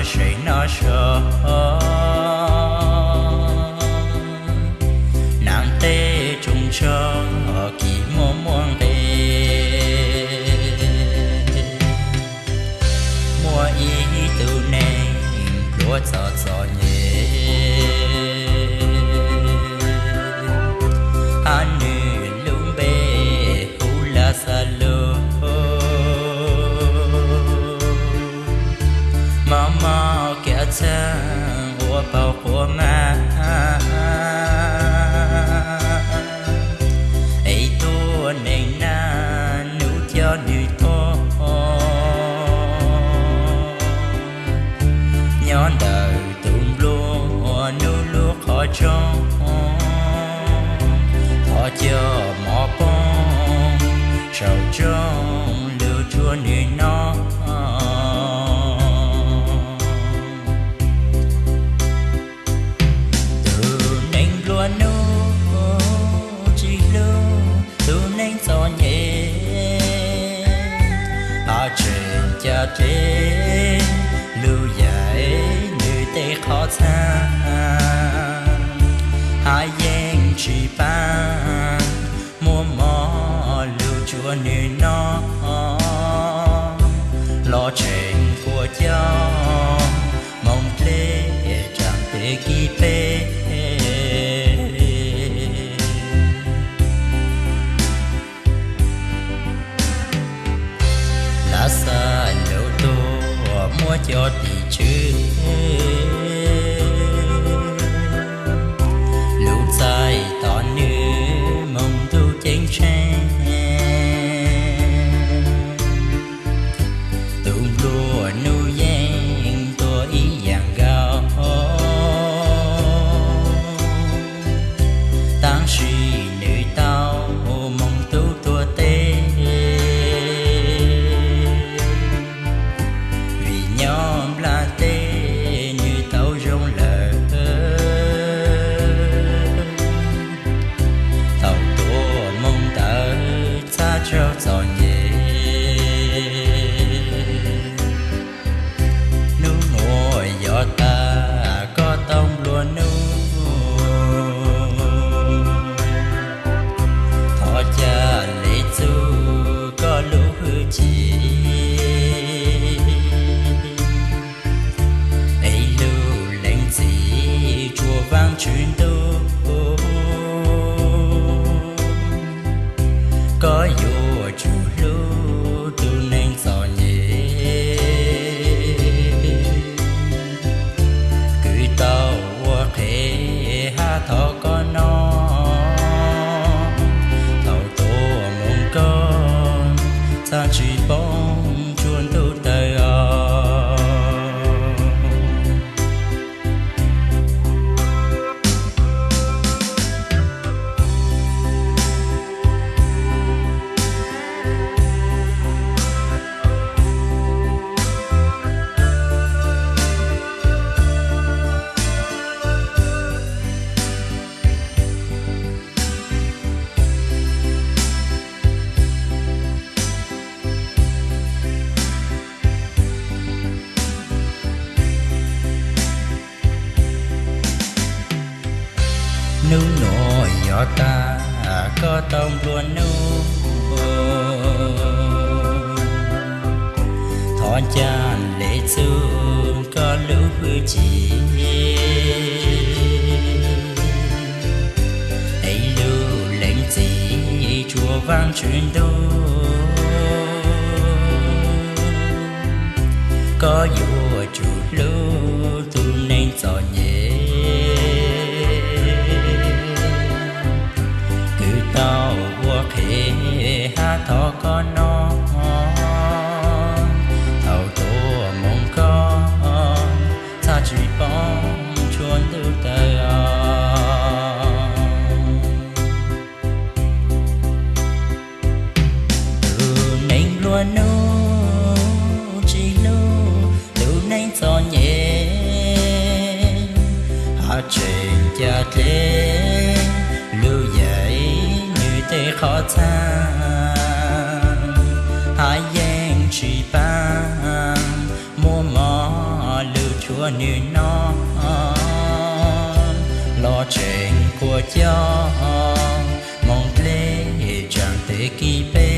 Seem no so, neeg tej tsoos tsho kis muaj muaj nqis. Muaj ib tug neeg pluav txom txom nyem, hab nwg lub npe hu Laxalus. Mob mob kiav txheej ua paug quav mas, es tuab neeg naj nub coj nwg tuag. Nyob ntawm tug nplua nuj lub qhov tsoog, thov coj mov poob saum tsoog lug rua nwg noj. Tug neeg nplua nuj tsi hlub tug neeg txom nyem, hab tseem ca dle lug yaim nwg tej qhov txhaaj, hab yeej tsi paab muab mov lug rua nwg noj. Los tseem puas coj moog dlej raam peg kib peb. Laxalus tuag muab coj tim tswv, lub txais tom nwg moog ntuj ceeb tsheej. Tug nplua nuj yeej tuag ib yaam nkaus, tab sis nwg tau moog tub tuag teb. Vim nyob nplaj teb nwg tau zoo lawm, thaum tuab moog ntawd txhaj raug txom nyem. Nub nuav yog tas koj tau nplua nuj, thov ca le txug koj lub hwj chim, es lug lees txim rua Vaajtswv ntuj. Koj yuav tsum hlub tug neeg txom nyem, kws tau ua qhev hab thov koj noj. Thaum tuab moog koj txhaj tsi poob tsua ntuj tawg os. Nub nuav yog tas koj tau nplua nuj, thov ca le txug koj lub hwj chim, es lug lees txim rua Vaajtswv ntuj. Koj yuav tsum hlub tug neeg txom nyem, kws tau ua qhev hab thov koj noj. Thaum tuab moog koj txhaj tsi poob tsua ntuj tawg os. Tug neeg nplua nuj tsi hlub tug neeg txom nyem, hab tseem ca dle lug yaim nwg tej qhov txhaaj, hab yeej tsi paab muab mov lug coj moo dlej tsaam tes kis peb